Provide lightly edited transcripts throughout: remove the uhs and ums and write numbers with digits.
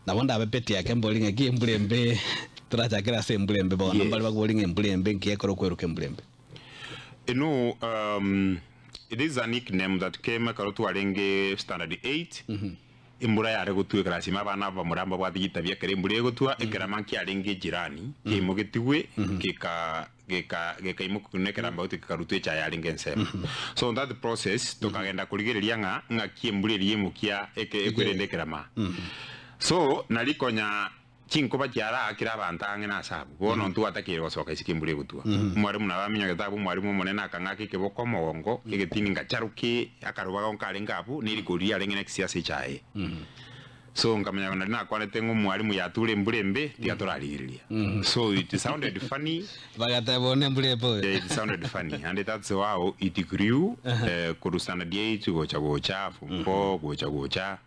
Nabo ndabe peti yake mbori ng'aki embura embe torachakere ase embura embe bono Yes. mbare bakobori ng'a embura embe nki ekero okweruka embura embe. You know, this is a nickname that came ekero twarenge standard 8 embura yare gotwa ekerasi ime abana abamura mbabwate chitabia ekero embura egotwa ekerama nkiarenge ejirani kiaimogetigwe geka geka gekaimoka na ekeramba gete kekarutwa echaye yarenge ensemo so in that process tokagenda korigereria ng'a ng'aki embura eria yaimokia eke ekwerende ekerama so nari konya Chinkoba chiaraakire abanto ang'e nase abwo, bono ntwatakeire gosoka isiko embura egotwa. Omwalimu nabo aminyogete abwo, omwalimu omonene akang'aka ekeboko omogongo, egetini ngacharoke akaroba karenge abwo, ne rikori riarenge next ase echaye. So nkamanya nari nakwanete ng'a omwalimu yature embura embe, tiga torarigereria. So it sounded funny. Bagateba one embura embe oyo. Yeah, it sounded funny and that's how it grew korwa standard 8 gocha gocha, form 4 gocha gocha.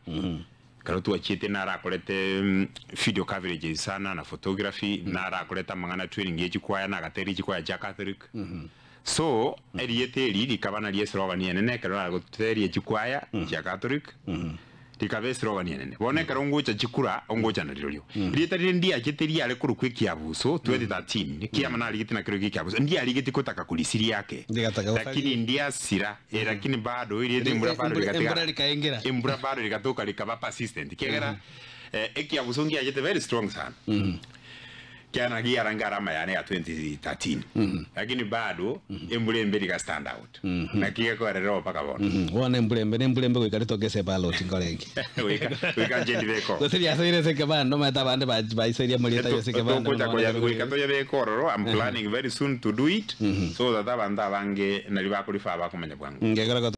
Ekero twachiete narakorete video coverages sana na photography, narakorete amang'ana training ye chikwaya, nagateria chikwaya chia Catholic. So, erieta eri rikaba nario eslogan enene ekero naragoteria chikwaya chia Catholic, rikaba eslogan enene. Bono ekero ngocha chikura, ongocha narirorio. Erieta rire ndiachete riare korokwa ekiabuso 2013, kiama narigete nakerokio ekiabuso, ndiarigeti kotaka korisiria ake, Ndigataka gosaria. lakini ndiasira. Eh, lakini bado erieta embura bado Embura- rigatigara. embura rikaingira. Embura bado rigatoka rikaba persistent. Kiagera eh, ekiabuso ngiachete very strong sana. Kiana giara ngarama yane ya 2013. Lakini bado embura embe riga stand out. Naki gekorera mpaka bono. Bono embura embe nembura embe goika ritoke ase ebaloti nkore ki? Goika goika nche ndibeko. Gose riasoire ase ekebanda omanyete abande ba- baisoirie amarieta ya ase ekebanda Togocha bono koya bono goika toyabeke ororo I'm planning very soon to do it so that abanto abange nari bakorifa bakomanya bwango. Ngekora.